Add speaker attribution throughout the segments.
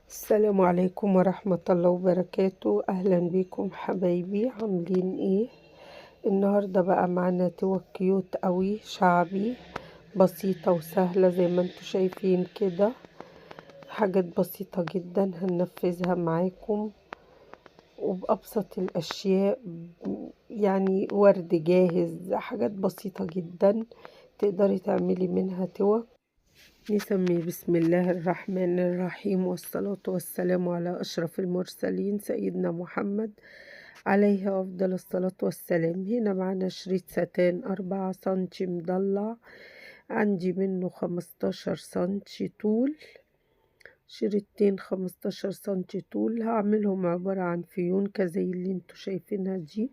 Speaker 1: السلام عليكم ورحمة الله وبركاته. أهلا بيكم حبايبي، عاملين ايه النهاردة؟ بقى معانا توك cute قوي شعبي، بسيطة وسهلة زي ما انتوا شايفين كده، حاجات بسيطة جدا هننفذها معاكم وبأبسط الأشياء، يعني ورد جاهز، حاجات بسيطة جدا تقدري تعملي منها توك. نسمي بسم الله الرحمن الرحيم، والصلاة والسلام على أشرف المرسلين سيدنا محمد عليه أفضل الصلاة والسلام. هنا معنا شريط ستان 4 سنتي مضلع، عندي منه 15 سنتي طول، شريطتين 15 سنتي طول، هعملهم عبارة عن فيونكة زي اللي انتوا شايفينها دي،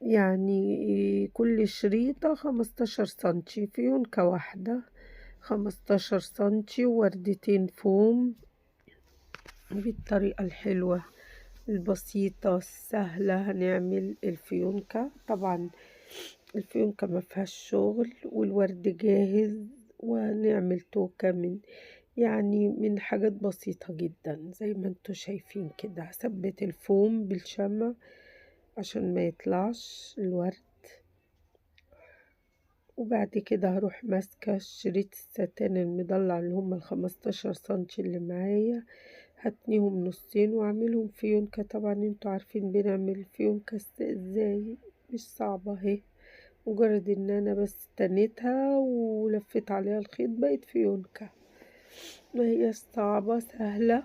Speaker 1: يعني كل شريطة 15 سنتي، فيونكة واحدة 15 سنتي، ووردتين فوم. بالطريقة الحلوة البسيطة السهلة هنعمل الفيونكة. طبعا الفيونكة ما فيهاش شغل، والورد جاهز، وهنعمل توكة من يعني من حاجات بسيطة جدا زي ما انتوا شايفين كده. هثبت الفوم بالشمع عشان ما يطلعش الورد، وبعد كده هروح ماسكة شريط الستان المضلع اللي هم 15 سنتي اللي معايا، هتنيهم نصين واعملهم فيونكة. طبعا انتوا عارفين بنعمل فيونكة ازاي، مش صعبة اهي، مجرد ان انا بس تنيتها ولفيت عليها الخيط بقت فيونكة، ما هي صعبة سهلة.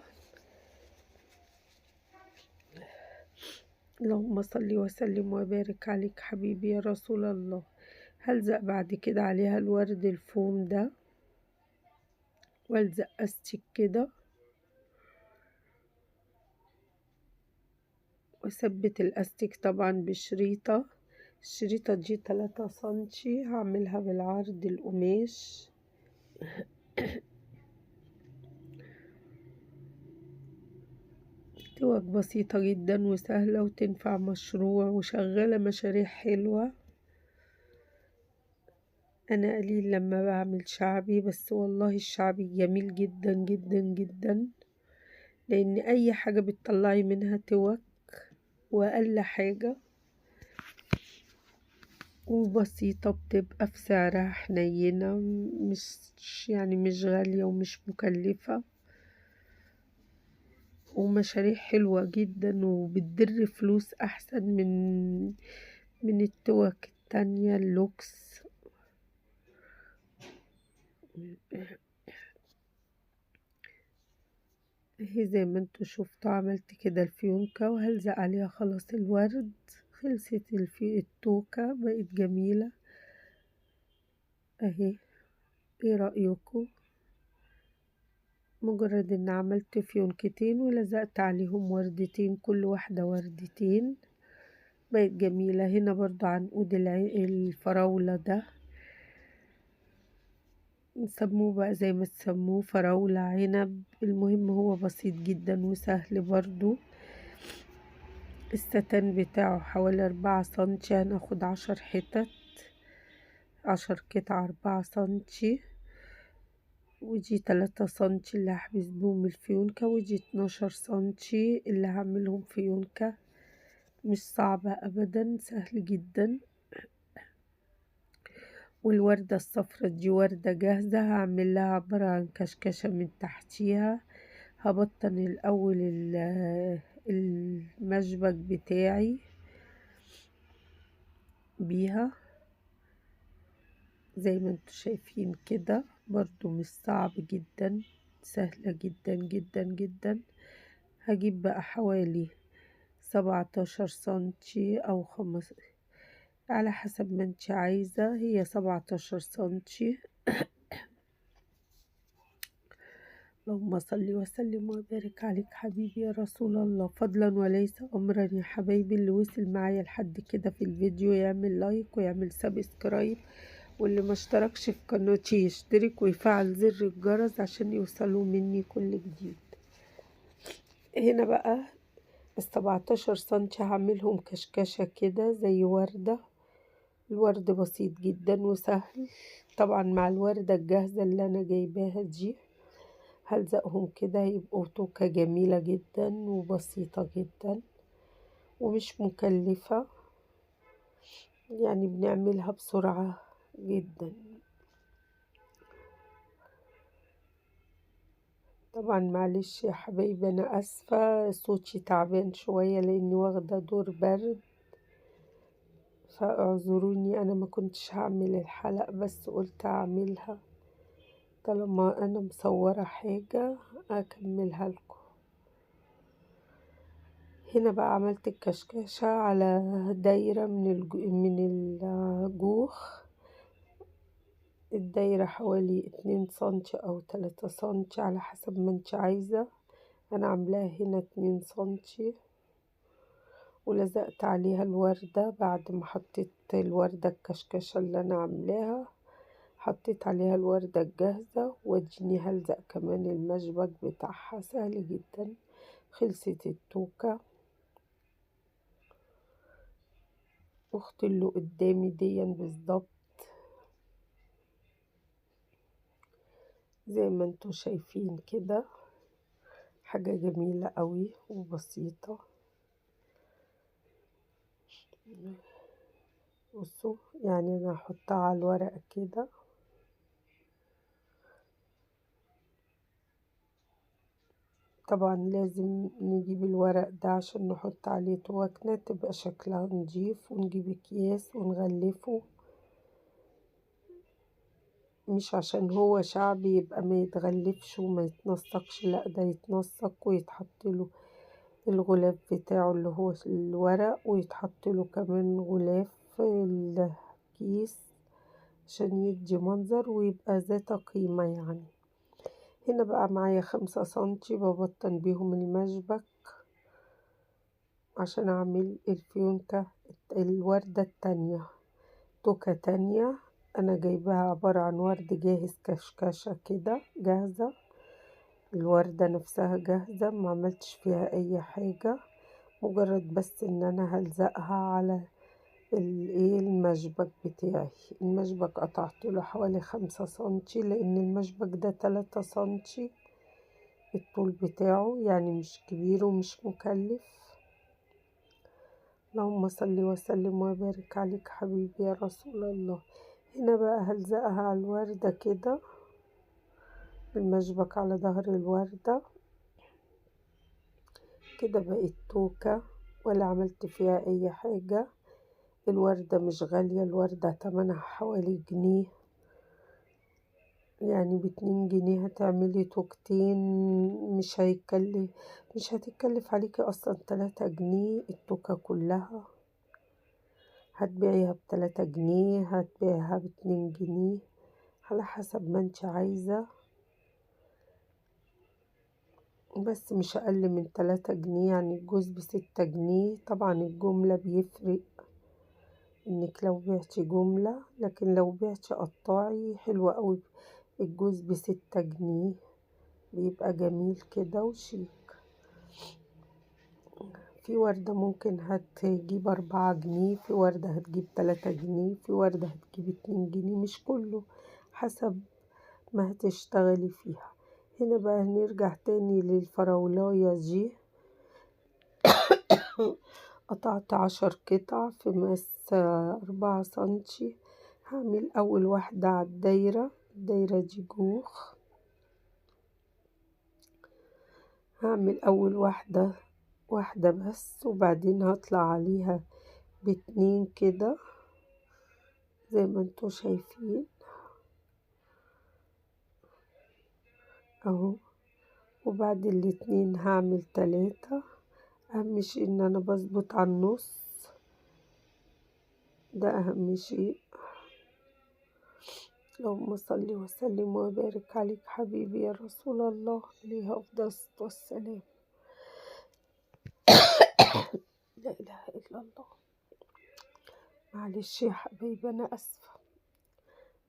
Speaker 1: اللهم صل وسلم وبارك عليك حبيبي يا رسول الله. هلزق بعد كده عليها الورد الفوم ده، والزق استك كده، واثبت الاستك طبعا بشريطة. الشريطة دي 3 سنتي، هعملها بالعرض القماش. توك بسيطة جدا وسهلة، وتنفع مشروع، وشغالة مشاريع حلوة. أنا قليل لما بعمل شعبي، بس والله الشعبي جميل جدا جدا جدا، لأن أي حاجة بتطلعي منها توك، وأقل حاجة وبسيطة، بتبقى في سعرها حنينة، مش يعني مش غالية ومش مكلفة، ومشاريع حلوة جدا، وبتدر فلوس أحسن من التوك التانية اللوكس. اهي زي ما انتوا شفتوا عملت كده الفيونكة، وهلزق عليها خلاص الورد. خلصت التوكة، بقت جميلة اهي. ايه رأيكم؟ مجرد ان عملت فيونكتين ولزقت عليهم وردتين، كل واحدة وردتين، بقت جميلة. هنا برضو عنقود الفراولة ده، نسموه بقى زي ما تسموه، فراولة عنب، المهم هو بسيط جدا وسهل برضو. الستان بتاعه حوالي 4 سنتي، هناخد 10 حتت، 10 قطع 4 سنتي، ودي 3 سنتي اللي هحبس بيهم الفيونكة، ودي 12 سنتي اللي هعملهم فيونكة. مش صعبة ابدا، سهل جدا. والوردة الصفرة دي وردة جاهزة، هعمل لها عبارة عن كشكشة من تحتيها. هبطن الأول المشبك بتاعي بيها زي ما انتوا شايفين كده، برضو مش صعب جدا، سهلة جدا جدا جدا. هجيب بقى حوالي 17 سنتي أو 5 على حسب ما انت عايزة، هي 17 سنتي. اللهم صل وسلم وبارك عليك حبيبي يا رسول الله. فضلا وليس امرا يا حبايبي، اللي وصل معايا لحد كده في الفيديو يعمل like ويعمل subscribe، واللي ما اشتركش في قناتي يشترك ويفعل زر الجرس عشان يوصلوا مني كل جديد. هنا بقى 17 سنتي هعملهم كشكشة كده زي وردة. الورد بسيط جدا وسهل، طبعا مع الوردة الجاهزة اللي انا جايباها دي. هلزقهم كده، يبقوا توكة جميلة جدا وبسيطة جدا ومش مكلفة، يعني بنعملها بسرعة جدا. طبعا معلش يا حبايبي انا اسفة، صوتي تعبان شوية لاني واخدة دور برد، فاعذروني. انا ما كنتش هعمل الحلقة بس قلت اعملها طالما انا مصورة حاجة اكملها لكم. هنا بقى عملت الكشكشة على دايرة من الجوخ، الدايرة حوالي 2 سنتي او 3 سنتي على حسب ما انت عايزة. انا عاملاها هنا 2 سنتي، ولزقت عليها الوردة. بعد ما حطيت الوردة الكشكشة اللي انا عاملاها حطيت عليها الوردة الجاهزة، واديني هلزق كمان المشبك بتاعها. سهل جدا. خلصت التوكة. اخت اللي قدامي ديا بالظبط زي ما انتوا شايفين كده، حاجة جميلة قوي وبسيطة. بصوا يعني انا هحطها على الورق كده. طبعا لازم نجيب الورق ده عشان نحط عليه توكنا تبقى شكلها نضيف، ونجيب اكياس ونغلفه، مش عشان هو شعبي يبقى ما يتغلفش وما يتنسقش، لا ده يتنسق ويتحط له الغلاف بتاعه اللي هو الورق، ويتحط له كمان غلاف الكيس عشان يدي منظر ويبقى ذات قيمة. يعني هنا بقى معايا 5 سنتي ببطن بيهم المشبك عشان اعمل الفيونكة الوردة التانية. توكة تانية انا جايباها عبارة عن ورد جاهز، كشكشة كده جاهزة، الوردة نفسها جاهزة، ما عملتش فيها اي حاجة، مجرد بس ان انا هلزقها على المشبك بتاعي. المشبك قطعت له حوالي 5 سنتي لان المشبك ده 3 سنتي الطول بتاعه، يعني مش كبير ومش مكلف. اللهم صل وسلم وبارك عليك حبيبي يا رسول الله. هنا بقى هلزقها على الوردة كده، المشبك على ظهر الوردة كده. بقت توكة ولا عملت فيها اي حاجة. الوردة مش غالية، الوردة تمنها حوالي جنيه، يعني ب2 جنيه هتعملي توكتين، مش هتتكلف عليكي اصلا 3 جنيه التوكة كلها. هتبيعيها ب3 جنيه، هتبيعيها ب2 جنيه على حسب ما انت عايزة، بس مش اقل من 3 جنيه، يعني الجوز ب6 جنيه. طبعا الجملة بيفرق انك لو بعتي جملة، لكن لو بعتي قطاعي حلوة قوي الجوز ب6 جنيه بيبقى جميل كده وشيك. في وردة ممكن هتجيب 4 جنيه، في وردة هتجيب 3 جنيه، في وردة هتجيب 2 جنيه، مش كله، حسب ما هتشتغلي فيها. هنا بقى هنرجع تاني للفراولاية دي. قطعت 10 قطع في مقاس 4 سنتي. هعمل أول واحدة على الدايرة، الدايرة دي جوخ. هعمل أول واحدة بس، وبعدين هطلع عليها ب2 كده زي ما انتوا شايفين اهو، وبعد ال2 هعمل 3. اهم شيء ان انا بظبط على النص، ده اهم شيء. اللهم صل وسلم وبارك عليك حبيبي يا رسول الله، عليه افضل الصلاه والسلام. لا اله الا الله. معلش يا حبايبي انا اسفه،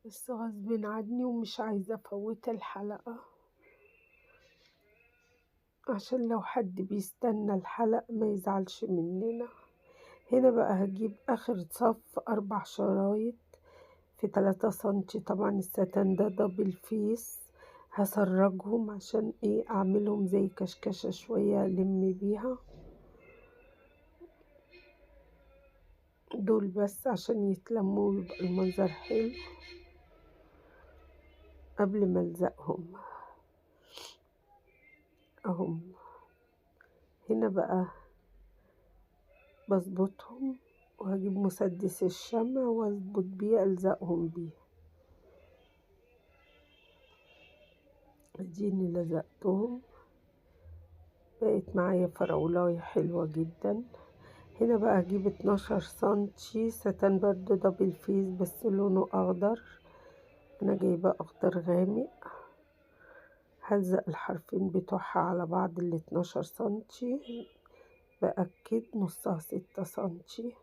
Speaker 1: بس غصب عني ومش عايزه افوت الحلقه، عشان لو حد بيستنى الحلقه ما يزعلش مننا. هنا بقى هجيب اخر صف 4 شرايط في 3 سنتي. طبعا الستان ده double face. هسرجهم عشان ايه اعملهم زي كشكشة شوية الم بيها دول بس عشان يتلموا ويبقى المنظر حلو قبل ما الزقهم اهم. هنا بقى بظبطهم وهجيب مسدس الشمع واظبط بيه الزقهم بيه. اديني لزقتهم، بقت معايا فراولاية حلوة جدا. هنا بقى هجيب 12 سنتي ستان برضو double face بس لونه اخضر، انا جايبه اخضر غامق. هلزق الحرفين بتوعها على بعض ال 12 سنتي، بأكد نصها 6 سنتي،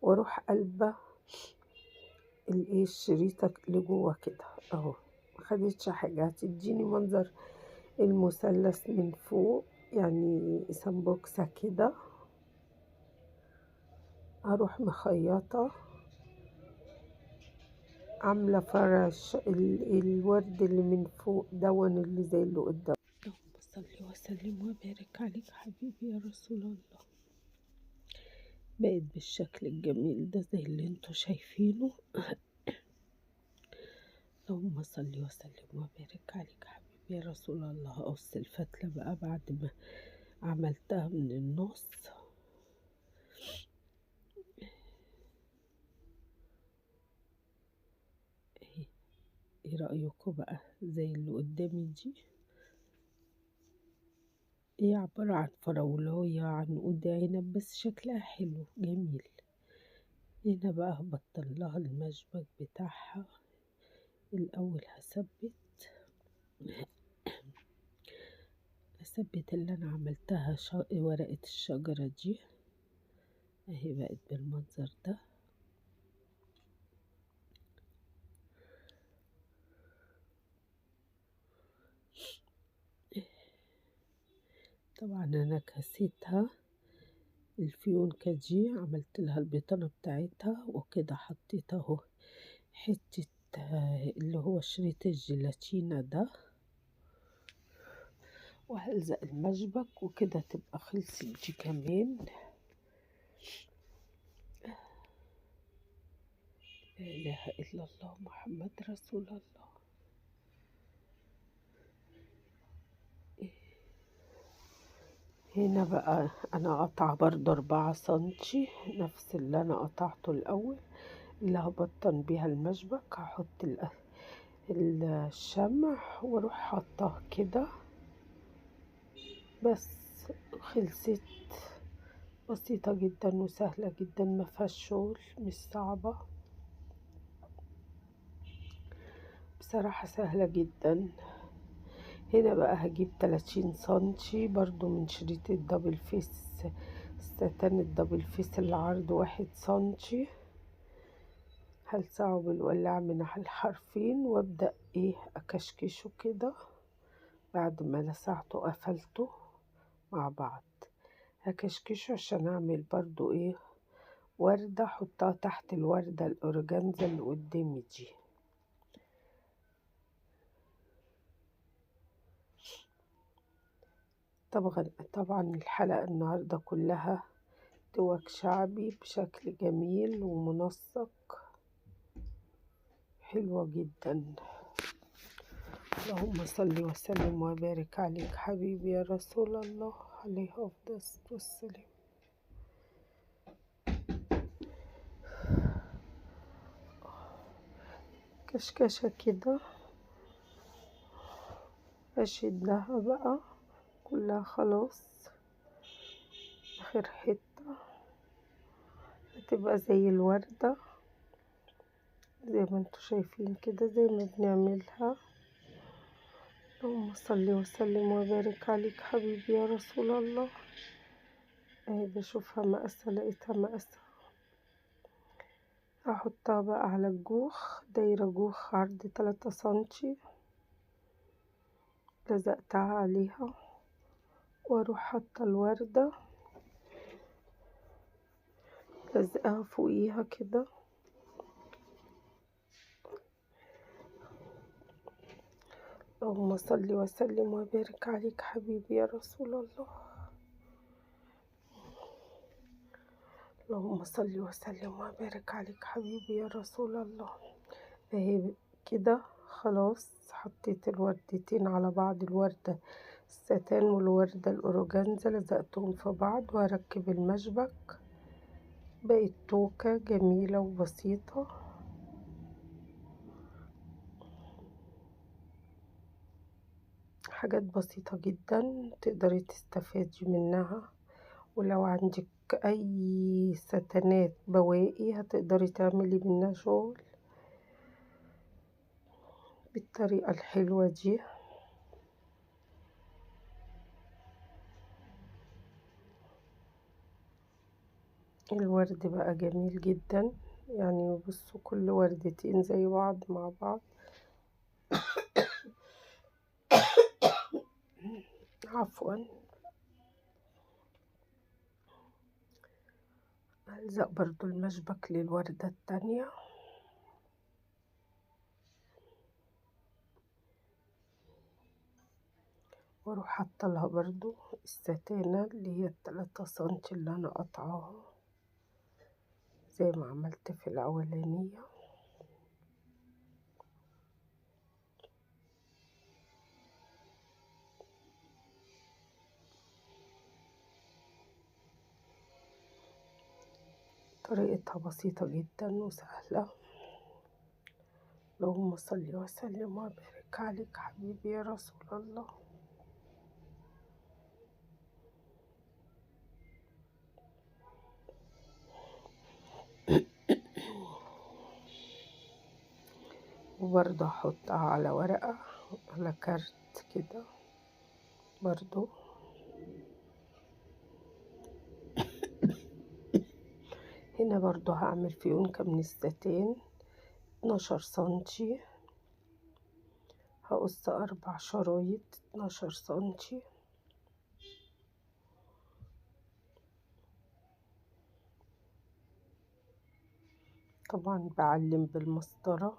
Speaker 1: واروح قلبه الايه الشريطة اللي جوه كده اهو. مخدتش حاجة، هتديني منظر المثلث من فوق يعني سمبوكسة كده. هروح مخيطة عاملة فرع الورد اللي من فوق دون اللي زي اللي قدام. اللهم صل وسلم وبارك عليك حبيبي يا رسول الله. بقت بالشكل الجميل ده زي اللي انتوا شايفينه. اللهم صل وسلم وبارك عليك حبيبي يا رسول الله. هقص الفتلة بقى بعد ما عملتها من النص. ايه رأيكم بقى زي اللي قدامي دي؟ هي عبارة عن فراولاية عنقود عنب بس شكلها حلو جميل. هنا بقى هبطل لها المشبك بتاعها. الأول هثبت اللي أنا عملتها ورقة الشجرة دي اهي، بقت بالمنظر ده. طبعا انا كسيتها الفيونكة دي، عملت لها البطانة بتاعتها وكده، حطيت اهو حتة اللي هو شريط الجيلاتينا ده، وهلزق المشبك وكده تبقى خلصت دي كمان. لا اله الا الله محمد رسول الله. هنا بقى انا قطعه برضه 4 سنتي نفس اللي انا قطعته الاول اللي هبطن بيها المشبك. هحط الشمع واروح حاطاه كده بس. خلصت، بسيطة جدا وسهلة جدا، ما فيهاش شغل، مش صعبة بصراحة، سهلة جدا. هنا بقى هجيب 30 سنتي برضو من شريط ال double face، الستان ال double face اللي عرضه 1 سنتي. هلسعه بالولاعة من على الحرفين وابدأ ايه اكشكشه كده. بعد ما لسعته قفلته مع بعض، هكشكشه عشان اعمل برضو ايه وردة احطها تحت الوردة الاورجانزا اللي قدامي دي. طبعا الحلقة النهاردة كلها توك شعبي بشكل جميل ومنسق، حلوة جدا. اللهم صل وسلم وبارك عليك حبيبي يا رسول الله، عليه أفضل الصلاة والسلام. كشكشة كده أشدها بقى كلها خلاص، آخر حتة هتبقى زي الوردة زي ما انتوا شايفين كده، زي ما بنعملها. اللهم صل وسلم وبارك عليك حبيبي يا رسول الله. اهي بشوفها مقاسها، لقيتها مقاسها. هحطها بقى على الجوخ، دايرة جوخ عرض 3 سنتي، لزقتها عليها واروح حاطه الوردة لزقها فوقيها كده. اللهم صل وسلم وبارك عليك حبيبي يا رسول الله. اللهم صل وسلم وبارك عليك حبيبي يا رسول الله. اهي كده خلاص، حطيت الوردتين على بعض، الوردة الستان والوردة الأورجانزا لزقتهم في بعض، وهركب المشبك. بقت توكة جميلة وبسيطة. حاجات بسيطة جدا تقدري تستفادي منها، ولو عندك اي ستانات بواقي هتقدري تعملي منها شغل بالطريقة الحلوة دي. الورد بقى جميل جدا، يعني بصوا كل وردتين زي بعض مع بعض. عفوا، هلزق برضو المشبك للوردة التانية. واروح حاطه لها برضو الستانة اللي هي 3 سنتي اللي انا قطعاها زي ما عملت في الاولانية. طريقتها بسيطة جدا وسهلة. اللهم صل وسلم وبارك عليك حبيبي يا رسول الله. وبرضه هحطها على ورقة، على كارت كده برضه. هنا برضو هعمل فيونكة من الستان 12 سنتي، هقص 4 شرايط 12 سنتي. طبعا بعلم بالمسطرة.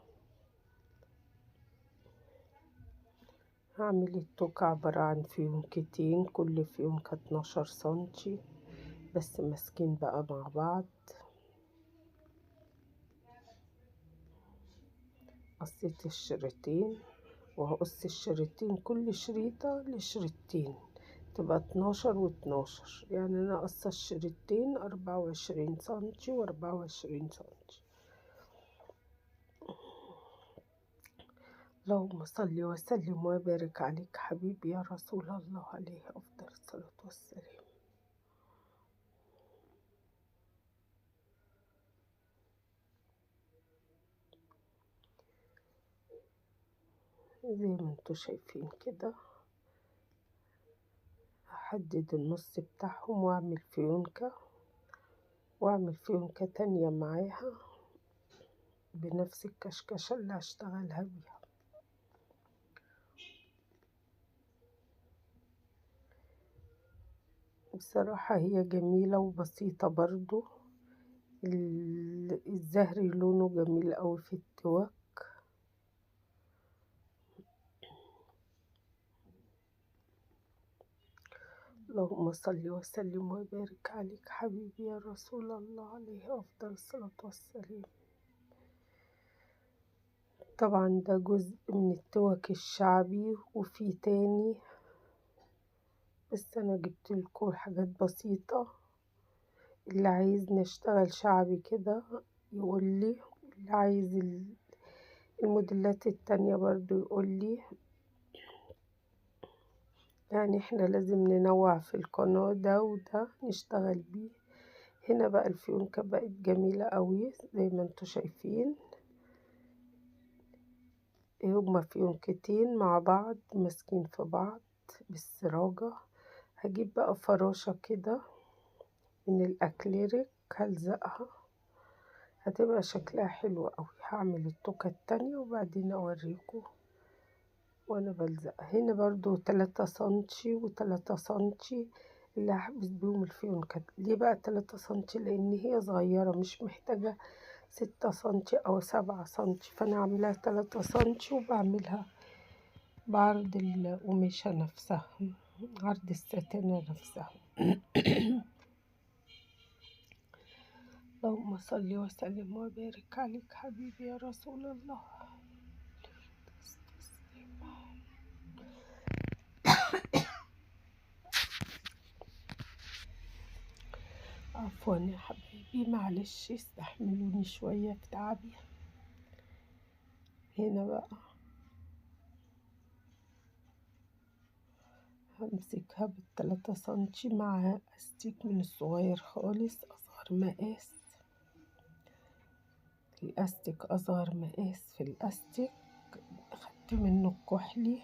Speaker 1: هعمل التوكة عبارة عن فيونكتين، كل فيونكة 12 سنتي بس ماسكين بقى مع بعض. قصيت الشريطين، وهقص الشريطين كل شريطة لشريطتين تبقى 12 و12، يعني انا قصة الشريطين 24 سنتي و24 سنتي. اللهم صل وسلم وبارك عليك حبيبي يا رسول الله عليه افضل الصلاة والسلام. زي ما انتوا شايفين كده هحدد النص بتاعهم واعمل فيونكة، واعمل فيونكة تانية معاها بنفس الكشكشة اللي هشتغلها بيها. بصراحة هي جميلة وبسيطة برضو. الزهري لونه جميل قوي في التوك. اللهم صل وسلم وبارك عليك حبيبي يا رسول الله عليه افضل الصلاة والسلام. طبعا ده جزء من التوك الشعبي، وفي تاني بس انا جبت لكم حاجات بسيطة. اللي عايز نشتغل شعبي كده يقول لي، اللي عايز الموديلات التانية برضو يقول لي. يعني احنا لازم ننوع في القناة، ده وده نشتغل بيه. هنا بقى الفيونكة بقت جميلة قوي زي ما انتوا شايفين، هما فيونكتين مع بعض ماسكين في بعض بالسراجة. هجيب بقى فراشة كده من الاكليريك هلزقها، هتبقى شكلها حلو قوي. هعمل التوكة التانية وبعدين اوريكم وانا بلزق. هنا برضو 3 سنتي و3 سنتي اللي هحبس بيهم الفيونكة. ليه بقى 3 سنتي؟ لان هي صغيرة مش محتاجة 6 سنتي او 7 سنتي، فانا عاملاها 3 سنتي وبعملها بعرض القماشة نفسها، عرض الستانة نفسها. اللهم صل وسلم وبارك عليك حبيبي يا رسول الله. عفوا يا حبايبي، معلش استحملوني شوية في تعبي. هنا بقى همسكها بال3 سنتي مع استيك من الصغير خالص، اصغر مقاس الاستيك، اصغر مقاس في الاستيك. خدت منه الكحلي،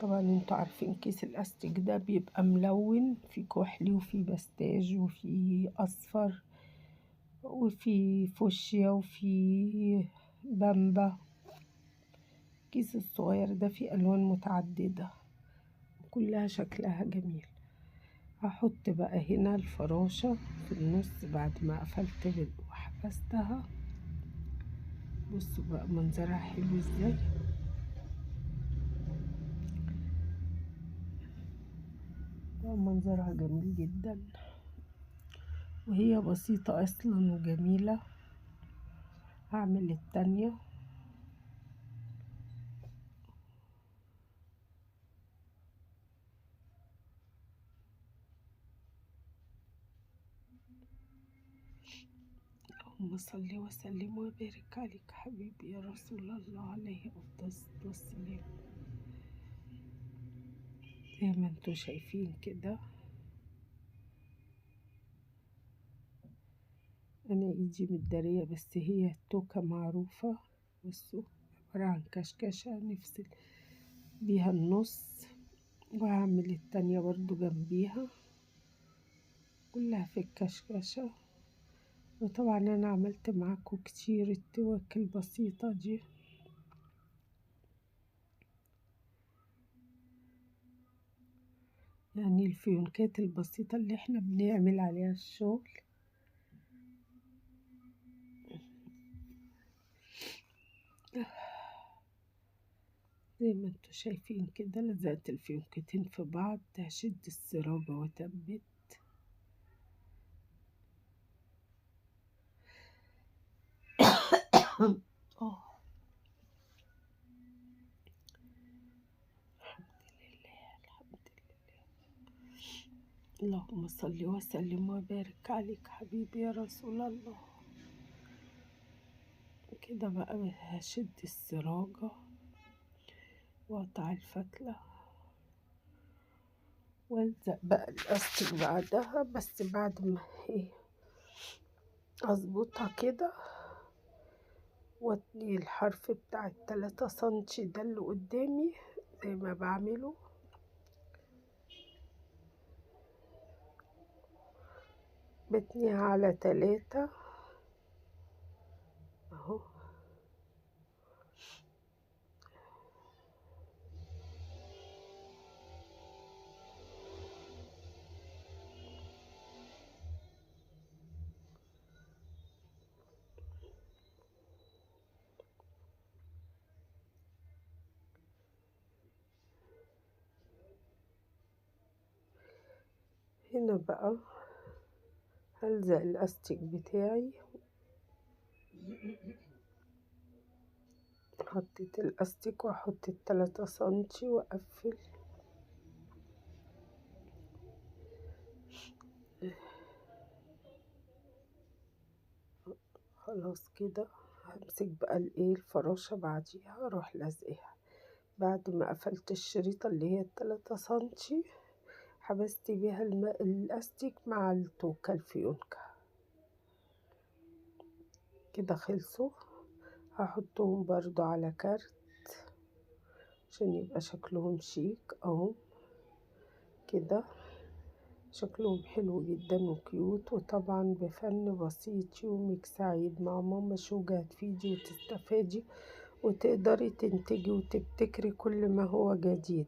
Speaker 1: طبعا انتوا عارفين كيس الاستيك ده بيبقى ملون، في كحلي وفي بستاج وفي اصفر وفي فوشيا وفي بامبا. الكيس الصغير ده فيه الوان متعدده كلها شكلها جميل. هحط بقى هنا الفراشه في النص بعد ما قفلت وحبستها. بصوا بقى منظرها حلو ازاي. منظرها جميل جدا، وهي بسيطة اصلا وجميلة. هعمل التانية. اللهم صل وسلم وبارك عليك حبيبي يا رسول الله، عليه افضل الصلاة والسلام. زي ما انتوا شايفين كده انا ايدي متدارية، بس هي التوكة معروفة. بصوا عبارة عن كشكشة نفصل بيها النص، وهعمل التانية برضو جنبيها كلها في الكشكشة. وطبعا انا عملت معاكم كتير التوك البسيطة دي. يعني الفيونكات البسيطة اللي احنا بنعمل عليها الشغل. زي ما انتوا شايفين كده لزقت الفيونكتين في بعض، هشد السراجة واتبت. الحمد لله الحمد لله. اللهم صل وسلم وبارك عليك حبيبي يا رسول الله. كده بقى هشد السراجة واقطع الفتلة والزق بقى الاستيك بعدها، بس بعد ما ايه اظبطها كده واتني الحرف بتاع 3 سنتي ده اللي قدامي زي ما بعمله. بتنيها على 3 اهو. هنا بقى هلزق الاستيك بتاعي. حطيت الاستيك واحط 3 سنتي واقفل. خلاص كده همسك بقى الايه الفراشة بعديها اروح لازقها. بعد ما قفلت الشريطة اللي هي 3 سنتي حبست بيها الاستيك مع التوكة الفيونكة. كده خلصوا. هحطهم برضو على كارت عشان يبقى شكلهم شيك اهو. كده شكلهم حلو جدا و cute، وطبعا بفن بسيط. يومك سعيد مع ماما شوجة، هتفيدي وتستفادي وتقدري تنتجي وتبتكري كل ما هو جديد.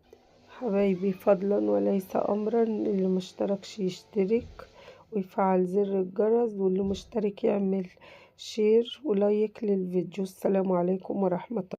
Speaker 1: حبايبي فضلا وليس امرا، اللي مشتركش يشترك ويفعل زر الجرس، واللي مشترك يعمل share و like للفيديو. السلام عليكم ورحمة الله.